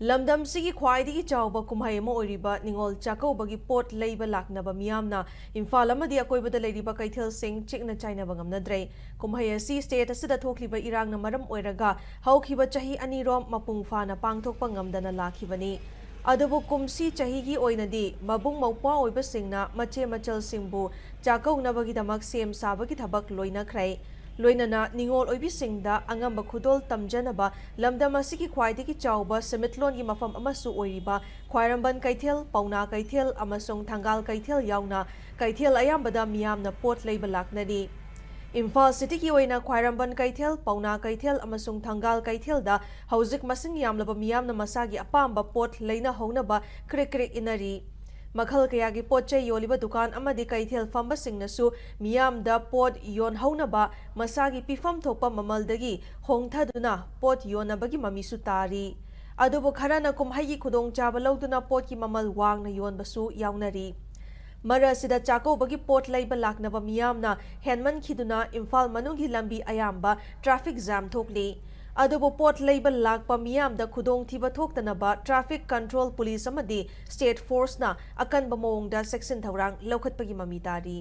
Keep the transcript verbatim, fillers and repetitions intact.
ꯂꯝꯗꯝꯁꯤꯒꯤ ꯈ꯭ꯋꯥꯏꯗꯒꯤ ꯆꯥꯎꯕ ꯀꯨꯝꯍꯩ ꯑꯃ ꯑꯣꯏꯔꯤꯕ ꯅꯤꯉꯣꯜ ꯆꯥꯛꯀꯧꯕꯒꯤ ꯄꯣꯠ ꯂꯩꯕ ꯂꯥꯛꯅꯕ ꯃꯤꯌꯥꯝꯅ ꯏꯝꯐꯥꯜ ꯑꯃꯗꯤ ꯑꯀꯣꯏꯕꯗ ꯂꯩꯔꯤꯕ ꯀꯩꯊꯦꯜꯁꯤꯡ ꯆꯤꯛꯅ ꯆꯥꯏꯅꯕ ꯉꯝꯅꯗ꯭ꯔꯦ꯫ ꯀꯨꯝꯍꯩ ꯑꯁꯤ ꯁ꯭ꯇꯦꯠ ꯑꯁꯤꯗ ꯊꯣꯛꯂꯤꯕ ꯏꯔꯥꯡꯅ ꯃꯔꯝ ꯑꯣꯏꯔꯒ ꯍꯧꯈꯤꯕ ꯆꯍꯤ ꯑꯅꯤꯔꯣꯝ ꯃꯄꯨꯡ ꯐꯥꯅ ꯄꯥꯡꯊꯣꯛꯄ ꯉꯝꯗꯅ ꯂꯥꯛꯈꯤꯕꯅꯤ꯫ ꯑꯗꯨꯕꯨ ꯀꯨꯝꯁꯤ ꯆꯍꯤꯒꯤ ꯑꯣꯏꯅꯗꯤ ꯃꯕꯨꯡ ꯃꯧꯄ꯭ꯋꯥ ꯑꯣꯏꯕꯁꯤꯡꯅ ꯃꯆꯦ ꯃꯆꯜꯁꯤꯡꯕꯨ ꯆꯥꯛꯀꯧꯅꯕꯒꯤꯗꯃꯛ ꯁꯦꯝ ꯁꯥꯕꯒꯤ ꯊꯕꯛ ꯂꯣꯏꯅꯈ꯭ꯔꯦ꯫ ꯂꯣꯏꯅꯅ ꯅꯤꯉꯣꯜ ꯑꯣꯏꯕꯤꯁꯤꯡꯗ ꯑꯉꯝꯕ ꯈꯨꯗꯣꯜ ꯇꯝꯖꯅꯕ ꯂꯝꯗꯝ ꯑꯁꯤꯒꯤ ꯈ꯭ꯋꯥꯏꯗꯒꯤ ꯆꯥꯎꯕ ꯁꯦꯟꯃꯤꯠꯂꯣꯟꯒꯤ ꯃꯐꯝ ꯑꯃꯁꯨ ꯑꯣꯏꯔꯤꯕ ꯈ꯭ꯋꯥꯏꯔꯝꯕꯟ ꯀꯩꯊꯦꯜ, ꯄꯥꯎꯅꯥ ꯀꯩꯊꯦꯜ ꯑꯃꯁꯨꯡ ꯊꯪꯒꯥꯜ ꯀꯩꯊꯦꯜ ꯌꯥꯎꯅ ꯀꯩꯊꯦꯜ ꯑꯌꯥꯝꯕꯗ ꯃꯤꯌꯥꯝꯅ ꯄꯣꯠ ꯂꯩꯕ ꯂꯥꯛꯅꯔꯤ꯫ ꯏꯝꯐꯥꯜ ꯁꯤꯇꯤꯒꯤ ꯑꯣꯏꯅ ꯈ꯭ꯋꯥꯏꯔꯝꯕꯟ ꯀꯩꯊꯦꯜ, ꯄꯥꯎꯅꯥ ꯀꯩꯊꯦꯜ ꯑꯃꯁꯨꯡ ꯊꯪꯒꯥꯜ ꯀꯩꯊꯦꯜꯗ ꯍꯧꯖꯤꯛ ꯃꯁꯤꯡ ꯌꯥꯝꯂꯕ ꯃꯤꯌꯥꯝꯅ ꯃꯁꯥꯒꯤ ꯑꯄꯥꯝꯕ ꯄꯣꯠ ꯂꯩꯅꯍꯧꯅꯕ ꯀ꯭ꯔꯤꯛ ꯀ꯭ꯔꯤꯛ ꯏꯟꯅꯔꯤ꯫ ꯃꯈꯜ ꯀꯌꯥꯒꯤ ꯄꯣꯠ ꯆꯩ ꯌꯣꯜꯂꯤꯕ ꯗꯨꯀꯥꯟ ꯑꯃꯗꯤ ꯀꯩꯊꯦꯜ ꯐꯝꯕꯁꯤꯡꯅꯁꯨ ꯃꯤꯌꯥꯝꯗ ꯄꯣꯠ ꯌꯣꯟꯍꯧꯅꯕ ꯃꯁꯥꯒꯤ ꯄꯤꯐꯝ ꯊꯣꯛꯄ ꯃꯃꯜꯗꯒꯤ ꯍꯣꯡꯊꯗꯨꯅ ꯄꯣꯠ ꯌꯣꯟꯅꯕꯒꯤ ꯃꯃꯤꯁꯨ ꯇꯥꯔꯤ꯫ ꯑꯗꯨꯕꯨ ꯈꯔꯅ ꯀꯨꯝꯍꯩꯒꯤ ꯈꯨꯗꯣꯡꯆꯥꯕ ꯂꯧꯗꯨꯅ ꯄꯣꯠꯀꯤ ꯃꯃꯜ ꯋꯥꯡꯅ ꯌꯣꯟꯕꯁꯨ ꯌꯥꯎꯅꯔꯤ꯫ ꯃꯔꯛ ꯑꯁꯤꯗ ꯆꯥꯛꯀꯧꯕꯒꯤ ꯄꯣꯠ ꯂꯩꯕ ꯂꯥꯛꯅꯕ ꯃꯤꯌꯥꯝꯅ ꯍꯦꯟꯃꯟꯈꯤꯗꯨꯅ ꯏꯝꯐꯥꯜ ꯃꯅꯨꯡꯒꯤ ꯂꯝꯕꯤ ꯑꯌꯥꯝꯕ ꯇ꯭ꯔꯥꯐꯤꯛ ꯖꯥꯝ ꯊꯣꯛꯂꯤ꯫ ꯑꯗꯨꯕꯨ ꯄꯣꯠ ꯂꯩꯕ ꯂꯥꯛꯄ ꯃꯤꯌꯥꯝꯗ ꯈꯨꯗꯣꯡꯊꯤꯕ ꯊꯣꯛꯇꯅꯕ ꯇ꯭ꯔꯥꯐꯤꯛ ꯀꯟꯇ꯭ꯔꯣꯜ ꯄꯨꯂꯤꯁ ꯑꯃꯗꯤ ꯁ꯭ꯇꯦꯠ ꯐꯣꯔꯁꯅ ꯑꯀꯟꯕ ꯃꯑꯣꯡꯗ ꯆꯦꯛꯁꯤꯟ ꯊꯧꯔꯥꯡ ꯂꯧꯈꯠꯄꯒꯤ ꯃꯃꯤ ꯇꯥꯔꯤ꯫